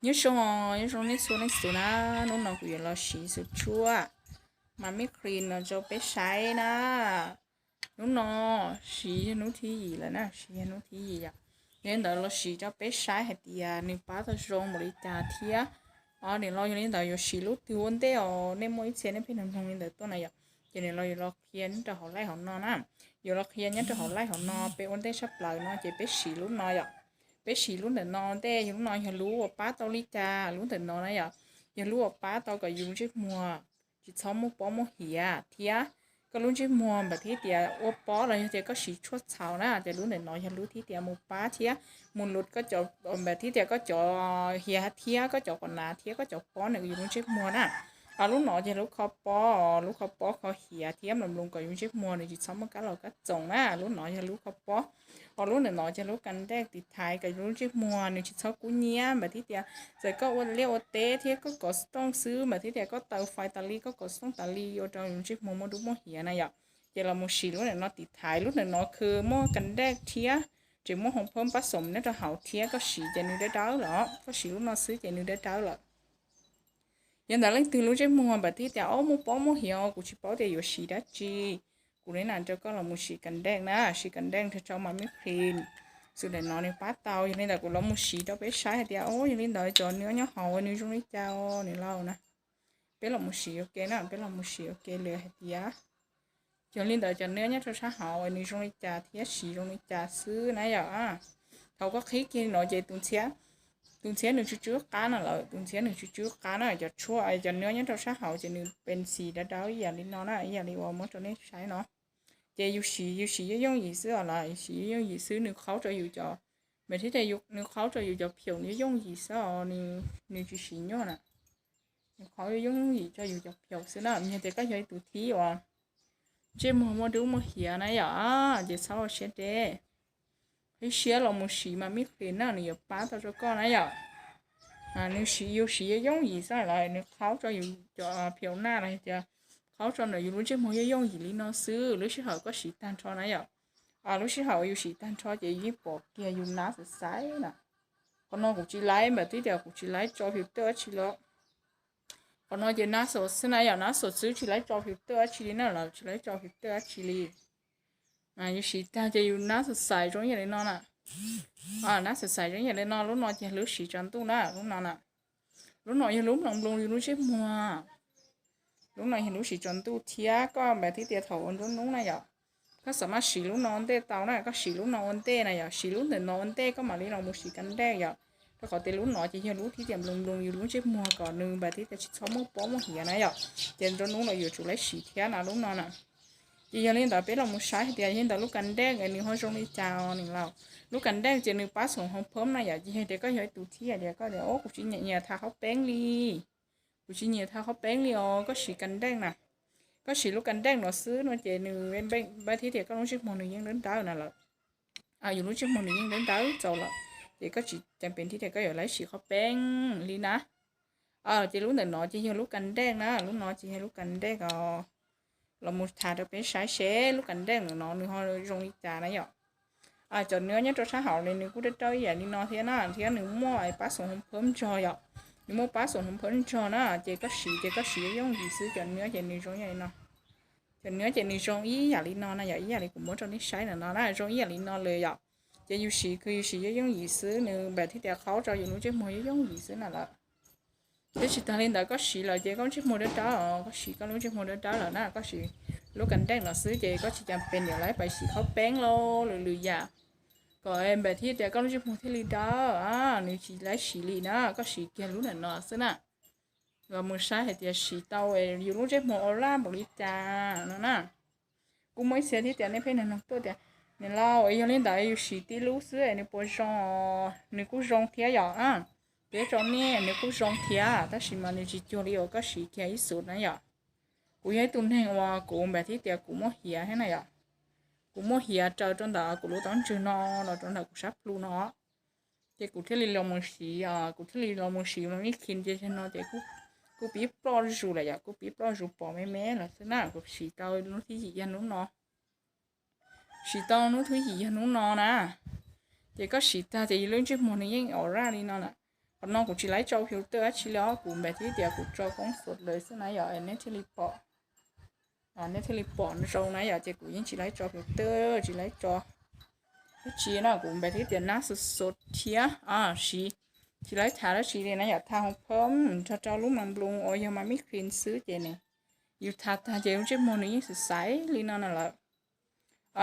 Nyob zoo, nyob zoo nej txhua leej txhua tus na, hnub no kuv yuav los siv xov tshuaj Mammy Cream no rau peb saib na. Hnub no siv yog hnub thib yim lawm na, siv yog hnub thib yim yom. Yog li ntawd los siv rau peb saib hais tias nws pab tau zoo npaum li cas thiab. Os, nim no yog li ntawd yuav siv lub twg ua ntej os, nej muaj ib txhia nej pheej nug nug li ntawd tuaj na yom. Ces nim no yuav los qhia nyob rau hauv live hauv no na. Yuav los qhia nyob rau hauv live hauv no, peb ua ntej sab plaws no ces peb siv lub no yom. Peb siv lub ntawm no ntej, yog lub no yog lub uas pab tau li cas, lub ntawm no na yom, yog lub uas pab tau kom yus ntsej muag tsis txhob muaj pob muaj hiav thiab koj lub ntsej muag npam thiab tias ua pob los yog tias koj siv tshuaj txhaum na, ces lub ntawm no yog lub thiab tias mus pab thiab mus lus koj cov npam thiab tias koj cov hiav thiab koj cov qhov nav thiab koj cov pob ntawm yus lub ntsej muag na. Lub no ces lub kho pob, lub kho pob kho hiav thiab mloog mloog kom yus ntsej muag nws tsis txhob muaj kab los kab txoos na, lub no yog lub kho pob. Ho lub ntawm no ces lub kas dej tiv thaiv kom yus lub ntsej muag nws tsis txhob kub nyiab npam thiab tias txawm koj ua liaj ua teb thiab koj kov xov tooj xwb npam thiab tias koj taws fais tas li, koj kov xov tooj tas li ua rau yus ntsej muag muaj dub muaj hiav na yom. Ces los mus siv lub ntawm no tiv thaiv, lub ntawm no khw muaj kas dej thiab tseem muaj hoov phab pab xoom nyob rau hauv thiab, koj siv ces nws dawb dawb lawm, koj siv lub no xwb ces nws dawb dawb lawm. Yog ntawd leej twg lub ntsej muag npam thiab tias ob muaj pob muaj hiav, kuv tsis paub tias yuav siv dab tsi, kuv li na rau koj los mus siv kas dej na, siv kas dej rau Mammy Cream. Xws li no nws pab tau, yog li ntawd kuv los mus siv rau peb saib hais tias, o, yog li ntawd cov nws nyob hauv nws zoo li cas os nws lauj na. Peb los mus siv ua ke na, peb los mus siv ua ke lawm hais tias yog li ntawd cov nws nyob rau sab hauv nws zoo li cas thiab siv zoo li cas xwb na yom. Thaum koj qhib kiag li no ces tus ntxhiab nws tsw tsw qab no lawm, tus ntxhiab nws tsw tsw qab na, cov tshuaj cov nws nyob rau sab hauv ces nws pees xis dawb dawb ib yam li no na, ib yam li uas muab rau nej saib no. Ces yus siv, yus siv yooj yooj yim xwb os, los siv yooj yooj yim xwb, nws qhaub rau yus cov, npam thiab tias nws qhaub rau yus cov pheum yooj yooj yim xwb os, nws tsis siv nyuaj na. Nws qhaub yooj yooj yim rau yus cov pheum xwb na, yog tias koj yog ib tus thib uas ntsej muag muaj dub muaj hiav na yom, ces txhob ua siab deb, qhib siab los mus siv Mammy Cream na, nws yuav pab tau rau koj na yom. Nws siv, yus siv yooj yooj yim xwb los nws qhaub rau yus cov pheum naj los tias qhaub rau ntawm yus lub ntsej muag yooj yooj yim li no xwb, lub sij hawm koj siv tag nrho na yom. Lub sij hawm yus siv tag nrho ces yeej pom kiag yus nab xav xaiv na. Qhov no kuv tsis laib npam thiab tias kuv tsis laib tso filter dab tsi los. Qhov no ces nab xav xwb na yom, nab xav xwb tsis laib tso filter dab tsi li na, los tsis laib tso filter dab tsi li. Yus siv tag ces yus nab xav xaiv zoo ib yam li no na. Nab xav xaiv zoo ib yam li no, lub no ces lub siv tsaus ntuj na, lub no na. Lub no yog lub mloog mloog yus lub ntsej muag. Lub no yog lub siv tsaus ntuj thiab koj npam thiab tias thaum ua nruab hnub na yom, koj xav mas siv lub no ua ntej tau na, koj siv lub no ua ntej na yom, siv lub ntawm no ua ntej koj mam li los mus siv kas dej yom. Rau qhov tias lub no ces yog lub thiab tias nploos nploos yus lub ntsej muag kom nws npam thiab tias tsis txhob muaj pob muaj hiav na yom. Ces nruab hnub los yuav tsum laib siv thiab na lub no na. Ces yog li ntawd peb los mus saib hais tias yog ntawm lub kas dej nws ho zoo li cas os nws lauj. Lub kas dej ces nws pab xoom hauv phab na yom, ces yog tias koj yog ib tus thib tias koj tias o kuv tsis nyiam nyiam tha qhaub peeb li, kuv tsis nyiam tha qhaub peeb li os, koj siv kas dej na. Koj siv lub kas dej no xwb no ces nws npam thiab tias koj lub ntsej muag nws yeej dawb dawb na lawm. Yus lub ntsej muag nws yeej dawb dawb txaus lawm, ces koj tsis cas pees thiab tias koj yuav laib siv qhaub peeb li na. Ces lub ntawm no ces yog lub kas dej na, lub no ces yog lub kas dej os. Los mus tha rau peb saib seb lub kas dej ntawm no nws ho zoo li cas na yom. Cov nws nyob rau sab hauv li nws kuj dawb dawb ib yam li no thiab na, thiab nws muaj pab xoom hauv phab nrog yom. Nws muaj pab xoom hauv phab nrog na, ces koj siv ces koj siv yooj yim xwb, cov nws ces nws zoo ib yam li no. Cov nws ces nws zoo ib yam li no na yom, ib yam li kuv muab rau nej saib ntawm no na, zoo ib yam li no li yom. Ces yus siv khw yus siv yooj yooj yim xwb, nws npam thiab tias qhaub rau yus lub ntsej muag yooj yooj yim xwb na lawm. Thiab tsis tas li ntawd koj siv lawm ces koj ntsej muag dawb dawb os, koj siv koj lub ntsej muag dawb dawb lawm na, koj siv lub kas dej no xwb ces koj tsis cas pees yuav laib pais siv qhaub peeb los lwm lwm yam kom npam thiab tias koj lub ntsej muag thiaj li dawb, nws tsis laib siv li na, koj siv kiag lub ntawm no xwb na. Los mus saib hais tias siv tau yus lub ntsej muag ua laj npaum li cas no na. Kuj muaj ib txhia thiab tias nej pheej nug tuaj tias, niam laus, yog li ntawd yus siv tib lub xwb nws puas zoo? Nws kuj zoo thiab yom. Peb rau nej nws kuj zoo thiab, tab sis mas nws tsis cuag li uas koj siv kiag ib xub na yom. Kuv yog ib tug neeg uas kuv npam thiab tias kuv muaj hiav thiab na yom. Kuv muaj hiav raws rau ntawm kuv lub taub ntswg no los rau ntawm kuv sab plhu no. Ces kuv thiaj li los mus siv, kuv thiaj li los mus siv Mammy Cream ces no ces kuj pib ploj zus lawm yom, kuj pib ploj zus pom me me lawm xwb na. Kuv siv tau hnub thib yim yog hnub no, siv tau hnub thib yim yog hnub no na. Ces koj siv tag ces yus lub ntsej muag nws yeej ua laj li no na. Qhov no kuv tsis laib tso filter dab tsi li os, kuv npam thiab tias kuv tso koob xov lawm xwb na yom, nej thiaj li pom, nej thiaj li pom zoo na yom. Ces kuv yeej tsis laib tso filter, tsis laib tso dab tsi na, kuv npam thiab tias nab xov xov thiab siv, tsis laib tha dab tsi li na yom. Tha hoo phom nrog rau lub mas nploos uas yog mas mij khis xwb ces ne, yus tha tag ces lub ntsej muag nws yeej xav xaiv li no na lawm.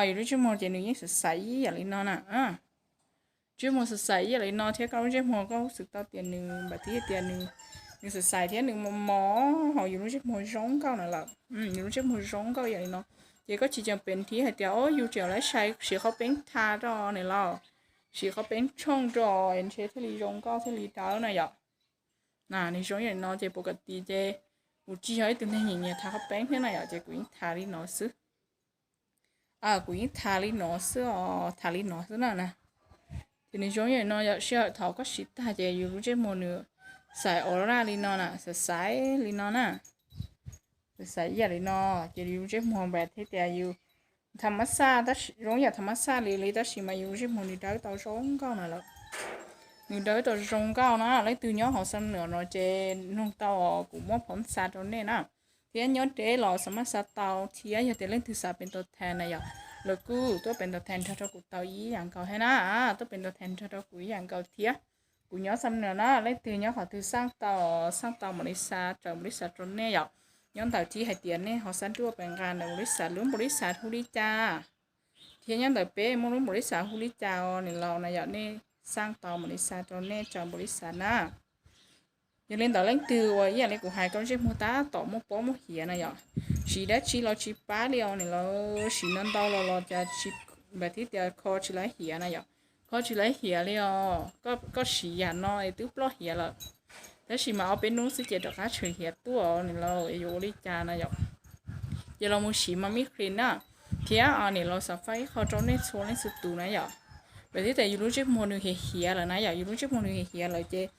Yus lub ntsej muag ces nws yeej xav xaiv ib yam li no na. Ntsej muag xav xaiv ib yam li no thiab koj lub ntsej muag koj hnov xwb tau tias nws npam thiab tias nws, nws xav xaiv thiab nws mos mos, ho yus lub ntsej muag zoo nkauj na lawm. Yus lub ntsej muag zoo nkauj ib yam li no, ces koj tsis cam pem thiab hais tias o yus tseem laib sai siv qhov peeb tha rau ne los, siv qhov peeb tshooj rau ntshe thiaj li zoo nkauj thiaj li dawb na yom. Na nws zoo ib yam li no ces pom kom ti ces kuv tsis yog ib tug neeg nyiam nyiam tha qhov peeb thiab na yom, ces kuv yeej tha li no xwb. Kuv yeej tha li no xwb os, tha li no xwb na na. Ces nws zoo ib yam li no yom, sij hawm thaum koj siv tag ces yus lub ntsej muag nws xaiv ua raj li no na, xaiv xaiv li no na, xaiv xaiv ib yam li no, ces yus lub ntsej muag npam thiab tias yus tha mab xaj, zoo ib yam tha mab xaj li li tab sis mas yus lub ntsej muag nws dawb tau zoo nkauj na lawm. Nws dawb tau zoo nkauj na, leej twg nyob hauv Xam Nuam no ces nug tau kuv muab phom xa rau nej na. Thiab nyob deb los xav maj xa tau thiab, yog tias leej twg xav pem tau thas na yom, lawv kuj tuaj pem tau thas nrog rau kuv tau ib yam nkaus thiab na, tuaj pem tau thas nrog rau kuv ib yam nkaus thiab. Kuv nyob Xam Nuam na, leej twg nyob qhov twg xaj tau, xaj tau mam li xa, raws mam li xa rau nej yom. Nyob ntawm thib hais tias nej ho xav tuaj pem nqa ntawm npaum li xav, lub npaum li xav hu li cas, thiab nyob ntawm peb muaj lub npaum li xav hu li cas os niam laus na yom, nej xaj tau mam li xa rau nej raws npaum li xav na. Yog li ntawd leej twg uas ib yam li kuv hais koj lub ntsej muag tab tom muaj pob muaj hiav na yom, siv dab tsi los tsis pab li os niam laus, siv ntau ntau los los cas tsis, npam thiab tias kho tsis laib hiav na yom, kho tsis laib hiav li os. Koj siv yam no es twb ploj hiav lawm, tab sis mas ob peb hnub xwb ces rov qab tshwm hiav tuaj niam laus, es yuav ua li cas na yom. Ces los mus siv mas mij khis na, thiab niam laus xav faib ib qho rau nej txhua leej txhua tus na yom. Npam thiab tias yus lub ntsej muag nws hiav hiav lawm na yom, yus lub ntsej muag nws hiav hiav lawm ces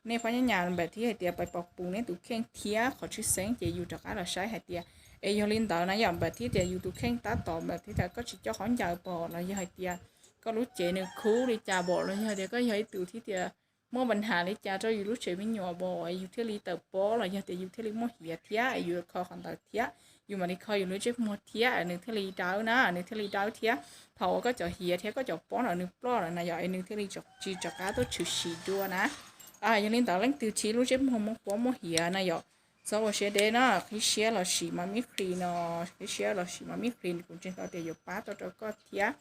nej phab nyab nyas npam thiab hais tias pais pos pus nej tus kheej thiab qhov tshwj xeeb ces yus rov qab los saib hais tias es yog li ntawd na yom, npam thiab tias yus tus kheej tab tom npam thiab tias koj tsis coj qhov ncaws pom los yog hais tias koj lub cev nws khub li cas pom los yog tias koj yog ib tug thiab tias muaj pas nhas li cas rau yus lub tsev me nyuam pom yus thiaj li tawm pob los yog tias yus thiaj li muaj hiav thiab es yus kho qhov ntawd thiab, yus mam li kho yus lub ntsej muag thiab nws thiaj li dawb na, nws thiaj li dawb thiab. Thaum uas koj cov hiav thiab koj cov pob no nws ploj lawm na yom, es nws thiaj li tsis rov qab tuaj tshwm sim dua na. Yog li ntawd leej twg siv lub ntsej muag muaj pob muaj hiav na yom, txhob ua siab deb na, qhib siab los siv mas mij khis no, qhib siab los siv mas mij khis kuv ntseeg tau tias yuav pab tau rau koj thiab.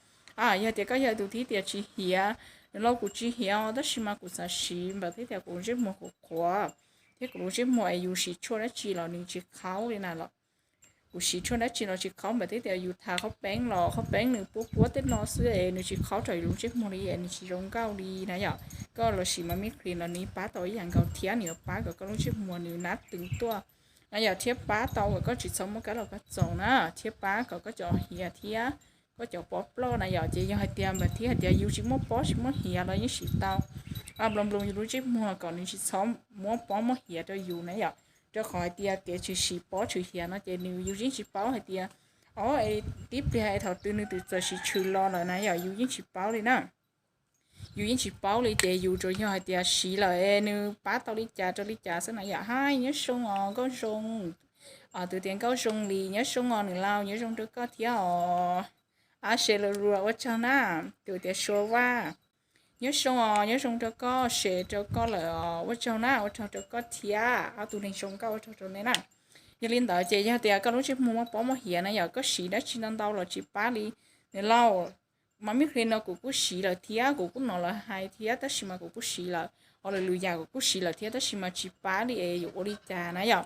Yog tias koj yog tus thiab tias tsis hiav, niam laus kuv tsis hiav tab sis mas kuv xav siv npam thiab tias kuv lub ntsej muag qhuav qhuav, thiab kuv lub ntsej muag es yus siv tshuaj dab tsi los nws tsis qhaub li na los, kuv siv tshuaj dab tsi los tsis qhaub, npam thiab tias yus tha qhaub peeb los qhaub peeb nws puab puab tej no xwb es nws tsis qhaub rau yus lub ntsej muag li es nws tsis zoo nkauj li na yom. Koj los siv mas mij khis los nws pab tau ib yam nkaus thiab, nws yuav pab kom koj lub ntsej muag nws nab tws tuaj na yom, thiab pab tau kom koj tsis txhob muaj kab los kab txoos na, thiab pab kom koj cov hiav thiab koj cov pob ploj na yom. Ces yog hais tias npam thiab hais tias yus tsis muaj pob tsis muaj hiav los yeej siv tau. Nploos nploos yus lub ntsej muag kom nws tsis txhob muab pob muab hiav rau yus na yom. Rau qhov hais tias kev tshwm sim pob tshwm hiav no ces nws yus yeej tsis paub hais tias o tib pliag es thaum twg nws twb txawm siv tshwm los lawm na yom, yus yeej tsis paub li na. Yus yeej tsis paub li ces yus tsuas yog hais tias siv lawm es nws pab tau li cas rau li cas xwb na yom. Hais nyob zoo os nkauj zoo, tus tias nkauj zoo li nyob zoo os niam laus nyob zoo rau koj thiab os. Ab se lus luas ua tsaug na, tus tias sua vaj nyob zoo os nyob zoo rau koj, se rau koj lawm os ua tsaug na, ua tsaug rau koj thiab ob tug neeg zoo nkauj ua tsaug rau nej na. Yog li ntawd ces yog tias koj lub ntsej muag muaj pob muaj hiav na yom, koj siv dab tsi ntau ntau los tsis pab li niam laus. Mas mij khis no kuv kuj siv lawm thiab, kuv kuj hnov lawv hais thiab tab sis mas kuv kuj siv lawm, ho lwm lwm yam kuv kuj siv lawm thiab tab sis mas tsis pab li es yuav ua li cas na yom.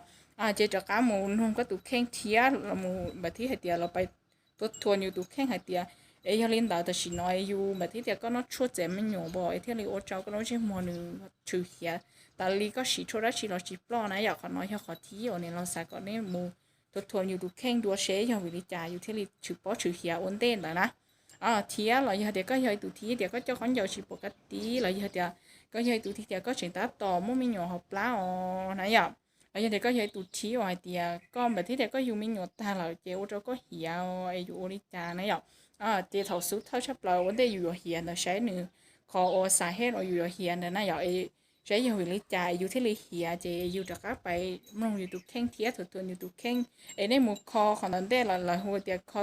Ces rov qab mus nug koj tus kheej thiab los mus npam thiab hais tias los pais tuav thuam yus tus kheej hais tias es yog li ntawd tam sim no es yus npam thiab tias koj noj tshuaj txiav me nyuam pom es thiaj li ua rau koj lub ntsej muag nws tshwm hiav tas li, koj siv tshuaj dab tsi los tsis ploj na yom. Qhov no yog qhov thib uas niam laus xav kom nej mus tuav thuam yus tus kheej dua seb yog vim li cas yus thiaj li tshwm pob tshwm hiav ua ntej ntawd na. Thiab los yog tias koj yog ib tus thib tias koj coj khaub ncaws tsis pom kab tib los yog tias koj yog ib tus thib tias koj tseem tab tom muaj me nyuam hauv plab os na yom, los yog tias koj yog ib tus thib uas hais tias koj npam thiab tias koj yug me nyuam tag lawm ces ua rau koj hiav es yuav ua li cas na yom. Ces thaum xub thawj tshaj plaws ua ntej yus yuav hiav ntawd saib nws, qhov uas xav hej uas yus yuav hiav ntawd na yom, es saib yog vim li cas yus thiaj li hiav, ces yus rov qab pais mloog yus tus kheej thiab, thuam thuam yus tus kheej. Es nej mus kho qhov ntawd ntej los lawv hu tias kho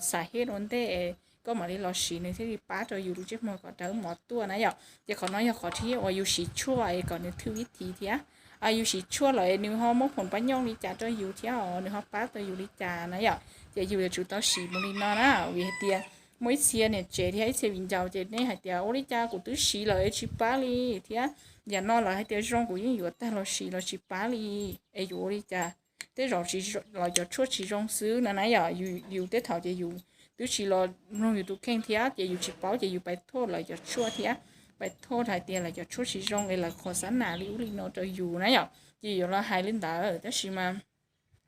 xav hej ua ntej, koj mam li los siv nws thiaj li pab rau yus lub ntsej muag kom dawb mov tuaj na yom. Ces qhov no yog qhov thib uas yus siv tshuaj es kom nws thwj vib thiv thiab. Yus siv tshuaj lawm nws ho muab phoom pab nyooj li cas rau yus thiab os, nws ho pab tau yus li cas na yom. Ces yus yuav tsum tau siv mus li no na, vim hais tias muaj ib txhia niam tsev thiab ib txhia viv ncaus ces nej hais tias ua li cas kuv twb siv lawm es tsis pab li thiab, yam no lawv hais tias zoo kuv yeej yuav tag los siv los tsis pab li, es yuav ua li cas? Tej zaum los cov tshuaj tsis zoo xwb no na yom. Yus tej thaum ces yus twb tsis los mloog yus tus kheej thiab ces yus tsis paub ces yus pais thuam lawv cov tshuaj thiab, pais thuam hais tias lawv cov tshuaj tsis zoo es lawv qhuas xab nas li ub li no rau yus na yom. Ces yuav los hais li ntawd tab sis mas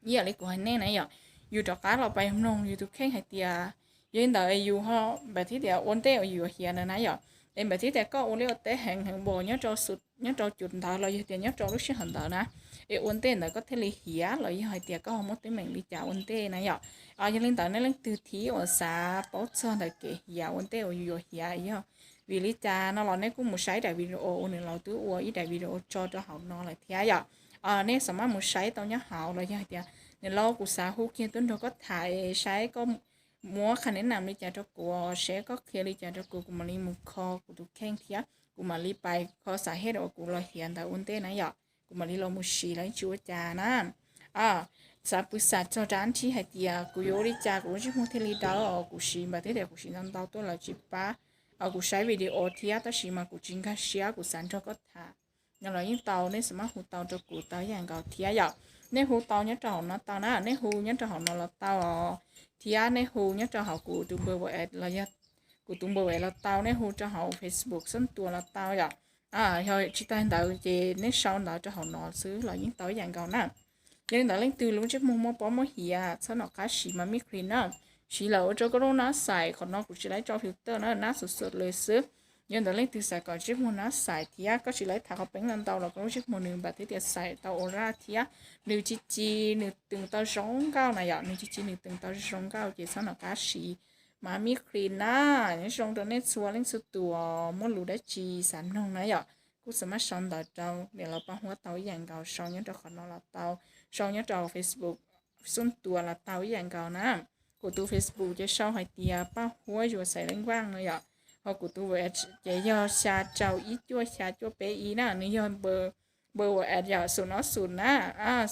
ib yam li kuv hais nej na yom, yus rov qab los pais mloog yus tus kheej hais tias yog li ntawd yus ho npam thiab tias ua ntej uas yus yuav hiav ntawd na yom, es npam thiab tias koj ua liaj ua teb heev heev npaum nyob rau cum ntawd los yog tias nyob rau lub sij hawm ntawd na, es ua ntej ntawd koj thiaj li hiav los yog hais tias koj ho muaj teeb meem li cas ua ntej na yom. Yog li ntawd nej leej twg thib uas xav paub txog ntawm kev hiav ua ntej uas yus yuav hiav yog vim li cas no los nej kuj mus saib daim video uas nws laus twb ua ib daim video tso rau hauv no lawm thiab yom. Nej xam maj mus saib tau nyob hauv los yog hais tias nws laus kuv xav hu kiag tuaj nrog koj tham es saib koj muab qha nev nam li cas rau kuv, saib koj qhia li cas rau kuv, kuv mam li mus kho kuv tus kheej thiab kuv mam li pais kho xav hej uas kuv los hiav ntawd ua ntej na yom, kuv mam li los mus siv los yeej tsis ua cas na. Xav pw xav txog rab nrhib hais tias kuv yuav ua li cas kuv lub ntsej muag thiaj li dawb, kuv siv npam thiab tias kuv siv ntau ntau tuaj lawv tsis pab. Kuv saib video thiab tab sis mas kuv tsis nkag siab, kuv xav nrog koj tham no los yeej tau, nej xam maj hu tau rau kuv tau ib yam nkaus thiab yom. Nej hu tau nyob rau hauv no tau na, nej hu nyob rau hauv no los tau os, thiab nej hu nyob rau hauv kuv tus npawb los yog kuv tus npawb los tau, nej hu rau hauv Facebook xub ntuas los tau yom. Yog tsis tag ntawd ces nej sau ntawv rau hauv no xwb los yeej tau ib yam nkaus na. Yog li ntawd leej twg lub ntsej muag muaj pob muaj hiav txhob nco qab siv Mammy Cream na. Siv lawm ua rau koj lub hnab xais, qhov no kuv tsis laib tso filter na, hnab xuv xuv li xwb. Yog li ntawd leej twg xav kom ntsej muag hnab xais thiab koj tsis laib thav qhov peeb ntau ntau los koj lub ntsej muag nws npam thiab tias xais tau ua raj thiab nws ci ci, nws teem tau zoo nkauj na yom, nws ci ci nws teem tau zoo nkauj ces txhob nco qab siv Mammy Cream na. Nyob zoo rau nej txhua leej txhua tus muaj lus dab tsi xav noog na yom, kuj xam maj sau ntawv rau niam laus Paj Huab tau ib yam nkaus, sau nyob rau qhov no los tau, sau nyob rau Facebook xub ntuas los tau ib yam nkaus na. Kuv tus Facebook ces sau hais tias Paj Huab Yuav Xaiv Leej Vaj no yom. Ho kuv tus WhatsApp ces yog xya rau ib cuaj xya cuaj peb ib na, nws yog npawb WhatsApp yom, xum ob xum na,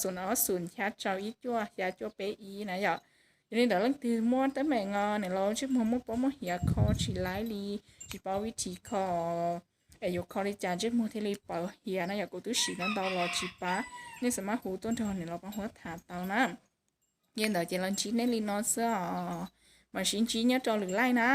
xum ob xum xya rau ib cuaj xya cuaj peb ib na yom. Yog li ntawd leej twg muaj teeb meem os, niam laus ntsej muag muaj pob muaj hiav kho tsis laib li, tsis paub vib thi kho es yuav kho li cas ntsej muag thiaj li pawv hiav na yom, kuv twb siv ntau ntau los tsis pab, nej xam maj hu tuaj nrog niam laus Paj Huab tham tau na. Yog li ntawd ces los ntsib nej li no xwb os, mam sib ntsib nyob rau lwm laij na.